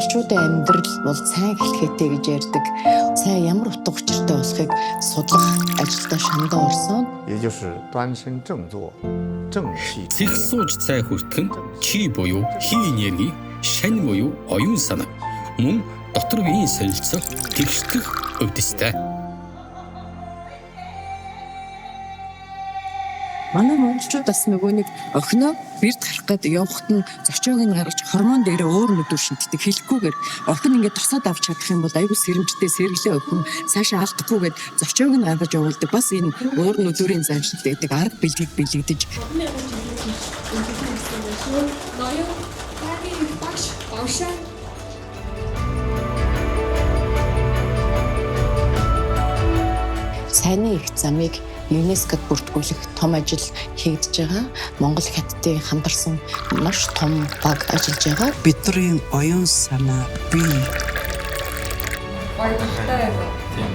Монголчуудын амьдрал бол сайн хэлхээтэй гэж ярьдаг. Цай ямар утга учиртай болохыг судлах ажилдаа шандаа орсон. 也就是端身正坐，正气。 Цэх сууж цай хүртэх нь чи буюу хий энерги, шань буюу оюун санаа, мөн дотор биеийн солилцоог тэгштгэх өвдөстэй. Манай монголчууд бас нөгөө нэг охиноо бэрд гарах гээд явхад нь зочоог нь гаргаж хормон дээрээ өөр нүдүүр шиддэг хэлэхгүйгээр охин ингээд тосоод авч чадах юм бол айгүй сэрэмжтэй сэргэлээ охин цаашаа алдахгүйгээд зочоог нь гаргаж явуулдаг. Бас энэ өөр нүдүүрийн заншил гэдэг арга бэлгийг бэлэгдэж. Цайны их замыг ЮНЕСКОд бүртгүүлэх том ажил хийгдэж байгаа. Монгол Хятадын хамтарсан маш том баг ажиллаж байгаа. Бидний оюун санаа бие Баяртай юм.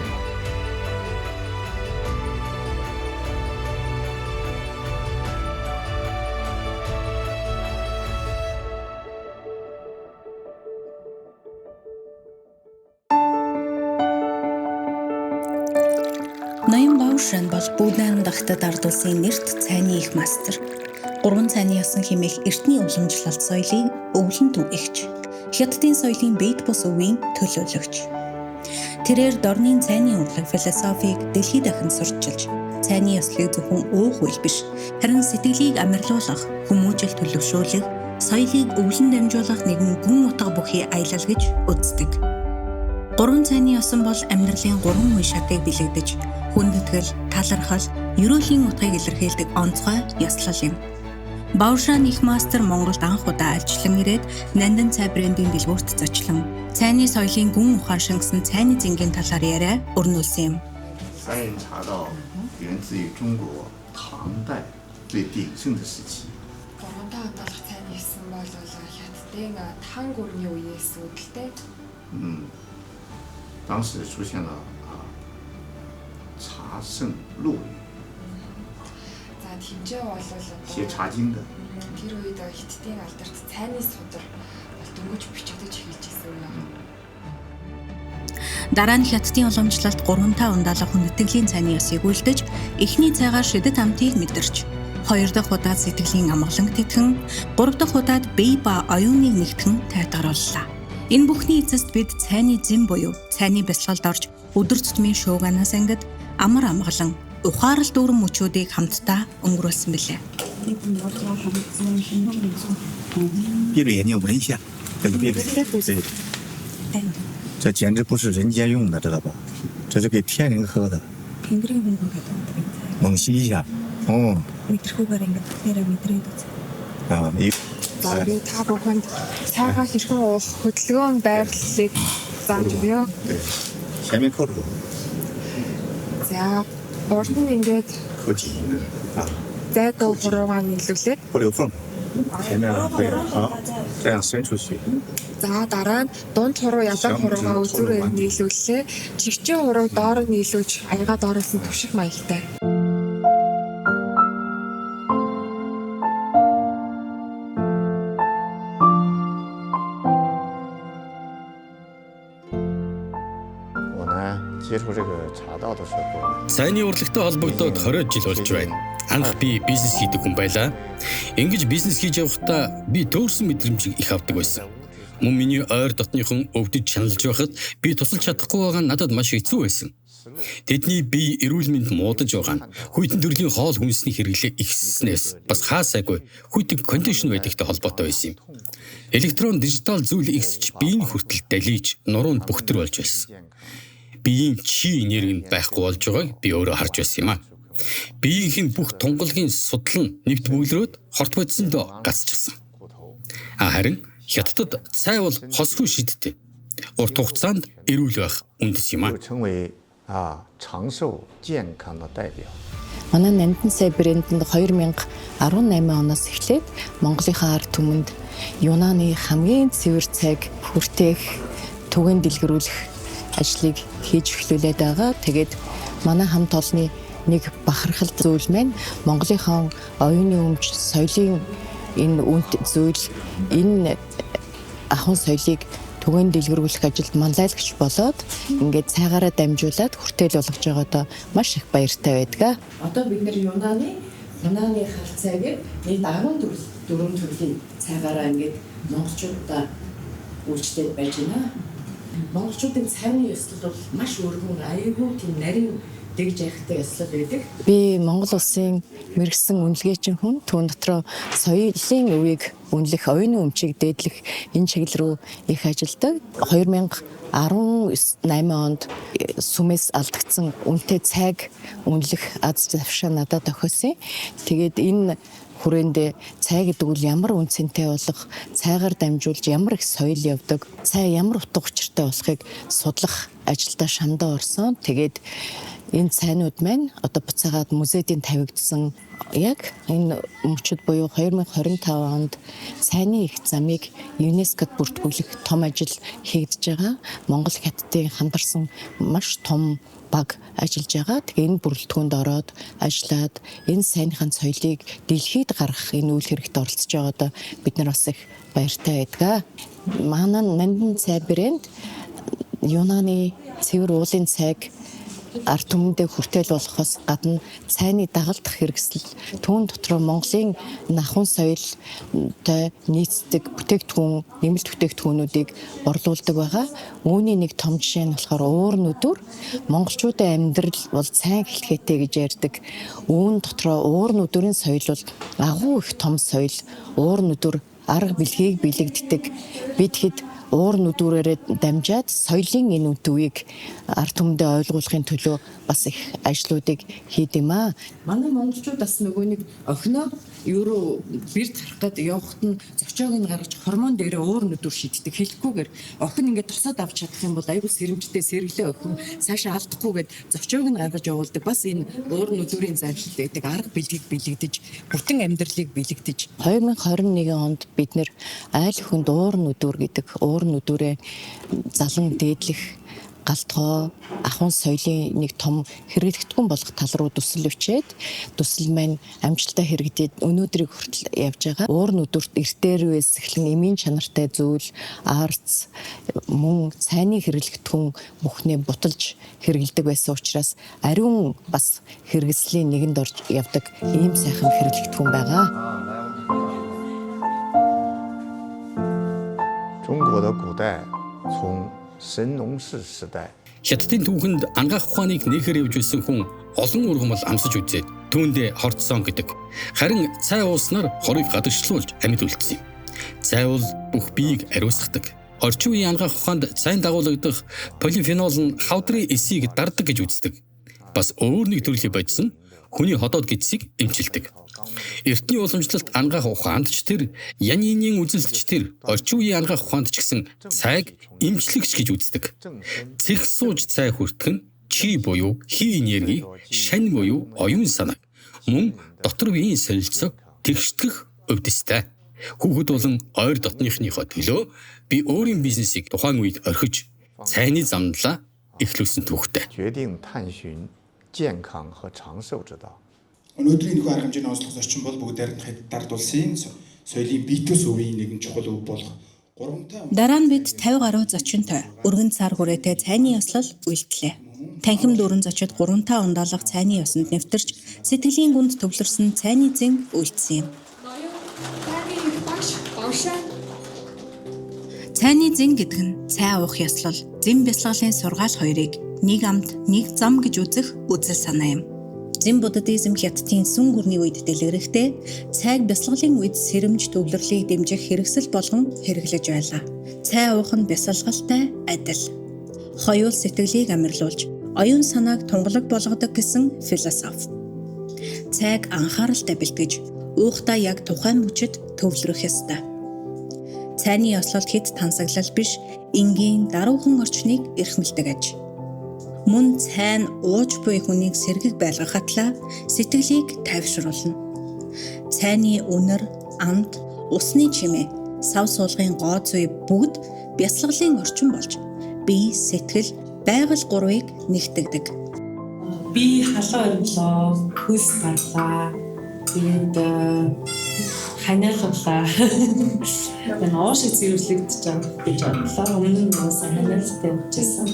Ноён Баушан бол Бүдан дахьтад ард улсын нэрт цайны их мастер. Гурван цайны ёсон хэмээх эртний уламжлалт соёлын өвлөн түгээгч. Хятадын соёлын бэд бус өвийн төлөөлөгч. Тэрээр дорнын цайны урлаг философийг дэлхий дахинд сурчилж, цайны ёслолыг зөвхөн уух үйл биш, харин сэтгэлийг амарлуулах, хүмүүжил төлөвшүүлэх, соёлыг өвлөн дамжуулах нэгэн гүн утга бүхий аялал гэж үздэг. Гурван цайны ёсон бол амьдралын гурван үе шатыг бэлэгдэж, хүндэтгэл, талархал, ерөөлийн утгыг илэрхийлдэг онцгой ёслол юм. Баушан их мастер Монголд анх удаа альчлан ирээд Нандин цай брендийн дэлгүүрт зочлон цайны соёлын гүн ухаан шингэсэн цайны зэнгийн талаар яриа өрнүүлсэн юм. 三人茶道源自于中国唐代最鼎盛的时期。 Гурамтаа хадгалах цайны есөн бол Хятадын Тан гүрний үеэс үүдэлтэй. 嗯，当时出现了啊茶圣陆羽 За тэмцээ бол 写茶经的。 тэр үед Хятадын алдарт цайны судар бол дөнгөж бичигдэж эхэлж исэн үе юм. Дараа нь Хятадын уламжлалт гурвантаа ундаалах хүндэтгэлийн цайны ёсыг үлдэж, эхний цайгаар шидэт амтыг мэдэрч, хоёр дахь удаад сэтгэлийн амгаланг тэтгэн, гурав дахь удаад бие ба оюуныг нэгтгэн тайтгарууллаа. Энэ бүхний эцэст бид цайны зэм буюу цайны бясалгалд орж өдөр тутмын шууганаас ангид амар амгалан, ухаарал дүүрэн мөчүүдийг хамтдаа өнгөрүүлсэн билээ. 闭着眼睛闻一下，这个闭着，对，这简直不是人间用的，知道吧？这是给天人喝的。猛吸一下，哦，啊，一， За би та бүхэнд цайгаа хэрхэн уух хөдөлгөөн байрлалыг зааж өгье. 对，前面扣住， За урд нь ингээд 扣紧，啊， зайдуу хуруугаа нийлүүлээд 不留缝，前面对，好，这样伸出去， за дараа нь дунд хуруу ялан хуруугаа үзүүрээр нийлүүллээ. Чигчийн хурууг доор нь нийлүүлж аяга доороос нь түших маягтай. 我呢接触这个茶道的时候， Цайны урлагтай холбогдоод 20 жил болж байна. Анх би бизнес хийдэг хүн байлаа. Ингэж бизнес хийж явахдаа би төөрсөн мэдрэмжийг их авдаг байсан. Мөн миний ойр дотныхон өвдөж чаналж байхад би тусалж чадахгүй байгаа нь надад маш хэцүү байсан. Тэдний бие эрүүл мэнд муудаж байгаа нь хүйтэн төрлийн хоол хүнсний хэрэглээ ихсснээс бас хаасайгүй хүйтэн кондишн байдагтай холбоотой байсан юм. Электрон дижитал зүйл ихсэж биеийн хүртэл далийж нуруунд бөхтөр болж байсан. Биеийн чи энерги нь байхгүй болж байгааг би өөрөө харж байсан юм а. Биеийнх нь бүх тунгалгийн судлал нь нэвт бүглөрөөд хорт бодсондоо гацчихсан. А харин Хятадд цай бол хосгүй шидтэй. Урт хугацаанд эрүүл байх үндэс юм а. 就成为啊长寿健康的代表。 Манай Нандин цай брэндэнд 2018 оноос эхлээд Монголынхаа ард түмэнд Юнаны хамгийн цэвэр цайг хүртээх, түгээн дэлгэрүүлэх ажлыг хийж эхлүүлээд байгаа. Тэгээд манай хамт олонны нэг бахархал зүйл маань Монголынхаа оюуны өмч, соёлын энэ үнд зүйл энэ ахуйн соёлыг түгээн дэлгэрүүлэх ажилд манлайлагч болоод ингээд цайгаараа дамжуулаад хүртээл болгож байгаадаа маш их баяртай байдаг. Одоо бид нэр Юнаны хал цайг нийт 14 төрлийн цайгаараа ингээд монголчуудаа үйлчлээд байж байна. Монголчуудын цайны ёслол бол маш өргөн, аюулгүй тийм нарийн дэгж яхтай ёслол байдаг. Би Монгол улсын мэргэсэн үнэлгээчин хүн, түүн дотроо соёлын өвийг үнэлэх, оюуны өмчийг дээдлэх энэ чиглэл рүү их ажилладаг. 2018 онд сүмээс алдагдсан үнэтэй цайг үнэлэх аз завшаа надад тохиосон. Тэгээд энэ хүрээндээ цай гэдэг үл ямар үн цэнтэй болох, цайгаар дамжуулж ямар их соёл явдаг, цай ямар утга учиртай болохыг судлах ажилдаа шамдаа орсон. Тэгээд энэ цайнууд маань одоо буцаагаад музейдийн тавигдсан. Яг энэ мөчид буюу 2025 онд цайны их замыг ЮНЕСКОд бүртгүүлэх том ажил хийгдэж байгаа. Монгол Хятадын хамтарсан маш том баг ажиллаж байгаа. Тэгээ энэ бүрэлдэхүүнд ороод ажиллаад энэ сайныхаа соёлыг дэлхийд гаргах энэ үйл хэрэгт оролцож байгаадаа бид нар бас их баяртай байдаг. Манай Нандин цай брэнд Юнаны цэвэр уулын цайг ард түмэндээ хүртээл болохоос гадна цайны дагалдах хэрэгсэл, түүн дотроо Монголын нахун соёлтой нийцдэг бүтээгдэхүүн, нэмэлт бүтээгдэхүүнүүдийг борлуулдаг байгаа. Үүний нэг том жишээ нь болохоор уур нүдүр. Монголчуудын амьдрал бол сайн хэлхээтэй гэж ярьдаг. Үүн дотроо уур нүдүрийн соёл бол агуу их том соёл. Уур нүдүр арга бэлгийг бэлэгддэг. Бид хэд уур нүдүүрээрээ дамжаад соёлын энэ үтвийг ард түмэндээ ойлгуулахын төлөө бас их ажлуудыг хийд юм аа. Манай монголчууд бас нөгөө нэг охиноо евро бэрд харах гээд явхад нь зочоог нь гаргаж хормон дээрээ уур нүдүүр шиддэг. Хэлэхгүйгээр охин ингээд тосоод авч чадах юм бол аюул сэрэмжтэй сэргэлээ охин цаашаа алдахгүйгээд зочоог нь гаргаж явуулдаг. Бас энэ уур нүдүүрийн заншил байдаг. Арга бэлгийг бэлэгдэж, бүтэн амьдралыг бэлэгдэж. 2021 онд бид нэр айл өхөнд уур нүдүүр гэдэг уур нүдүүрээ залан дээдлэх галтгоо ахуйн соёлын нэг том хэрэглэгдэхүүн болох тал руу төсөл өчөөд төсөл маань амжилттай хэрэгдээд өнөөдрийг хүртэл явж байгаа. Уур нүдүрт эртээрээс эхлэн эмийн чанартай зүйл, арц, мөн цайны хэрэглэгдэхүүн бүхнээ буталж хэрэглэдэг байсан учраас ариун бас хэрэгслийн нэгэнд орж явдаг ийм сайхан хэрэглэгдэхүүн байгаа. 中国的古代从神农氏时代 Хятадын түүхэнд ангаах ухааныг нээхээр явж байсан хүн олон ургамал амсаж үзээд түүндээ хорцсон гэдэг. Харин цай ууснаар хорыг гадагшлуулж амьд үлдсэн юм. Цай бол бүх биеийг ариусгадаг. Орчин үеийн ангаах ухаанд цайн дагуулгадах полифенол нь хавдрын эсийг дардаг гэж үздэг. Бас өөр нэг төрлийн бодис нь хүний ходоод гэдсийг эмчилдэг. Эртний уламжлалт ангаах ухаанд ч тэр, Янинийн үзэлт ч тэр, орчин үеийн ангаах ухаанд ч гэсэн цайг эмчлэгч гэж үздэг. Цэх сууж цай хүртэх нь чи буюу хий энерги, шань буюу оюун санаа, мөн дотор биеийн солилцоог тэгштгэх өвдөстэй. Хүүхэд болон ойр дотныхныхоо төлөө би өөрийн бизнесийг тухайн үед орхиж цайны замналаа эхлүүлсэн түүхтэй. 决定探寻健康和长寿之道。 Өнөөдрийн нөхөн арга хэмжээний онцлог зочин бол бүгдээр нь Хятад ард улсын соёлын битүүс өвийн нэгэн чухал өв болох Дараа нь бид 50 гаруй зочинтой өргөн цар хүрээтэй цайны ёслол үйлдлээ. Танхим дүүрэн зочид 3 та ундаалга цайны ёсонд нэвтэрч сэтгэлийн гүнд төвлөрсөн цайны зэн үйлдсэн юм. Цайны зэн гэдэг нь цай уух ёслол, зэн бясалгалын сургаал хоёрыг нэг амт, нэг зам гэж үзэх үзэл санаа юм. Зэн буддизм хятадын сүн гүрний үед дэлгэрэнтэй цайг бясалгалын үед сэрэмж төвлөрлийг дэмжих хэрэгсэл болгон хэрэглэж байлаа. Цай уух нь бясалгалтай адил. Хоёул сэтгэлийг амарлуулж, оюун санааг тунгалаг болгодог гэсэн философи. Цайг анхааралтай бэлтгэж, уухдаа яг тухайн мөчид төвлөрөх ёстой. Цайны ёслолд хэд тансаглал биш, энгийн даруухан орчныг эрхэмлэдэг аж. Мөн цай нь ууж буй хүнийг сэргэг байлгах атлаа сэтгэлийг тайвшруулна. Цайны үнэр, амт, усны чимээ, сав суулгын гоо зүй бүгд бясалгалын орчин болж бие, сэтгэл, байгаль гурвыг нэгтгэдэг. Би халуун орилоо, хөлс гарлаа. Тэгээд Ханиалгалаа. Энэ уу шиг цэвэрлэгдэж байгаа гэж бодлоо. Өмнө нь уусаа ханиалтай явжсэн.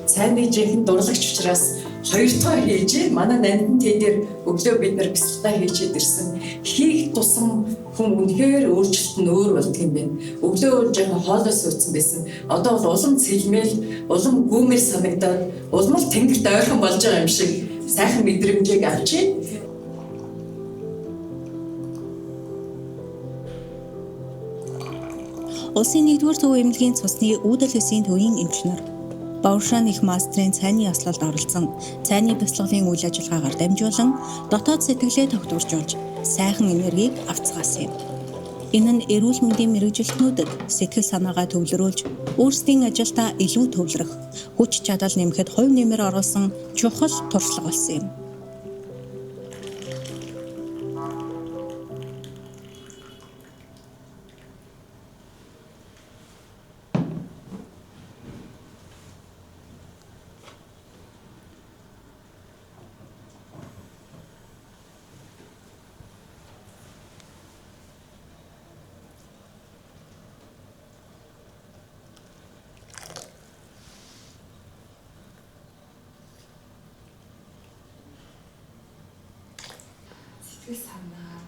Цайны жинхэнэ дурлагч учраас хоёр дахь хийж манай нандин тэдэр өглөө бид нар бясалгал хийчихэд ирсэн. Хийх тусам хүн үнэхээр өөрчлөлт нь өөр болдго юм байна. Өглөө өөр жоохон хоолой суудсан байсан. Одоо бол улам цэлмэл, улам гүмэл санагдаад, улам л тэнгэрт ойрхон болж байгаа юм шиг сайхан мэдрэмжийг авчээ. Улсын 1-р төв эмнэлгийн цусны үүдэл эсийн төвийн эмч нар Бовшан их мастрын цайны ёслолд оролцсон цайны бясалгалын үйл ажиллагаагаар дамжуулан дотоод сэтгэлээ тогтворжуулж сайхан энергийг авцгаасан юм. Энэ нь эрүүл мэндийн мэргэжилтнүүдэд сэтгэл санаагаа төвлөрүүлж өөрсдийн ажилдаа илүү төвлөрөх, хүч чадал нэмэхэд хувь нэмэр оруулсан чухал туршлага болсон юм. Сэтгэл санаа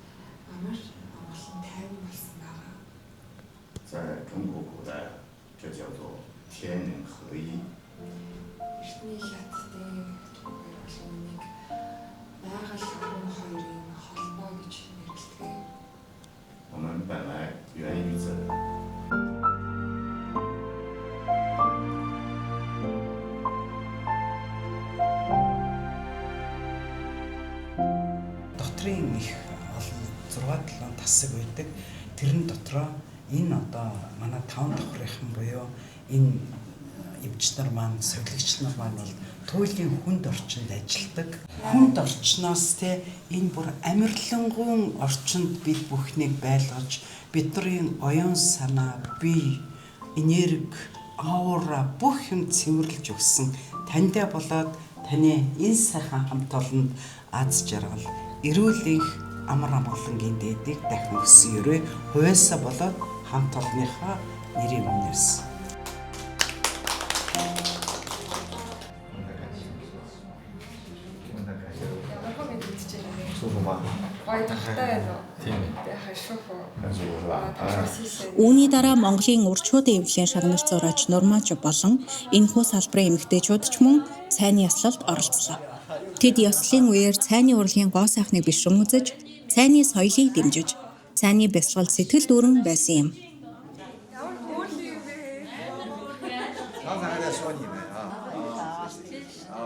амар амгалан тайван болсон байгаа. 在中国古代，这叫做天人合一。 Эртний хятадын түүхээр бол үүнийг байгаль хүн хоёрын холбоо гэж нэрлэдэг. 我们本来源于自然。 Дотрын их олон 6 7 тасаг байдаг. Тэрэн дотроо энэ одоо манай таван давхрынхан буюу энэ эмч нар маань, сувилагч нар маань бол туйлын хүнд орчинд ажилладаг. Хүнд орчноос те энэ бүр амарлингуйн орчинд бид бүхнийг байлгаж бидний оюун санаа, бие, энерги, аура бүх юм цэвэрлж өгсөн. Таньдаа болоод таны энэ сайхан хамт олонд аз жаргал, эрүүл энх, амар амгалангийн дээдийг дахин өссөн ерөө хувиасаа болоод хамт олонныхоо нэрийн өмнөөс. Ямар хөө мэдчихэж байна вэ? 舒服吗？ Гоё тухтай байна уу? Тийм ээ. Тэгээ 很舒服. 很舒服是吧？ Үүний дараа Монголын урчуудын эвлэлийн шагнал зураач Нурмач болон энэхүү салбарын эмэгтэйчүүд ч мөн цайны ёслолд оролцлоо. Тэд ёслолын үеэр цайны урлагийн гоо сайхныг бишрэн үзэж, цайны соёлыг дэмжиж, цайны бясалгал сэтгэл дүүрэн байсан юм. Ямар хөөрхөн юм бэ? 刚才还在说你们啊。啊，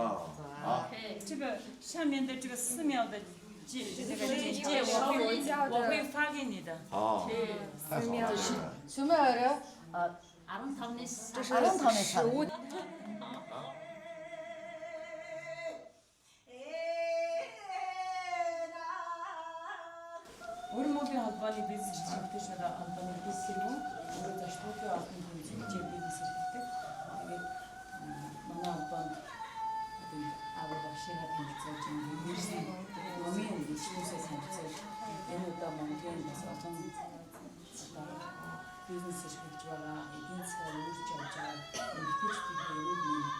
好。 这个上面的这个寺庙的介这个简介，我会发给你的。 好，太好了。 Сүмээ орой 这是 15-ны 食 сар. 物。 Өр мөнгөний холбооны бизнес эрхлэгч нар холбооны бизнес хэрэг өөрөө зочдуудын олон тэмцээжээ бизнес эрхлэдэг. Тэгээд манай холбоонд одоо авар багшигаа танилцуулж юм номын элчнүүсээ танилцуулж энэ удаа Монголын бас олон одоо бизнес эрхлэж байгаа эдийн засгаар өөрчилж явж байгаа эмэгтэйчүүдийн эрүүл мэндийг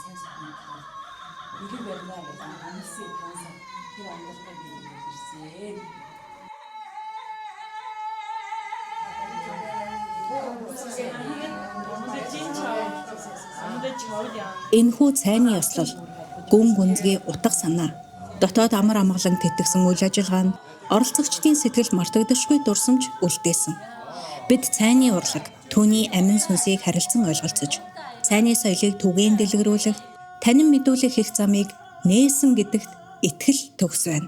сайн сайхны талаар бэлэг барьнаа гэж амласан 5 сар тэр амлалтаа би ирсэн. Энэхүү цайны ёслол гүн гүнзгий утга санаа дотоод амар амгалан тэтгэсэн үйл ажиллагаа нь оролцогчдын сэтгэлд мартагдашгүй дурсамж үлдээсэн. Бид цайны урлаг, түүний амин сүнсийг харилцан ойлголцож, цайны соёлыг түгээн дэлгэрүүлэх, танин мэдүүлэх их замыг нээсэн гэдэгт итгэл төгс байна.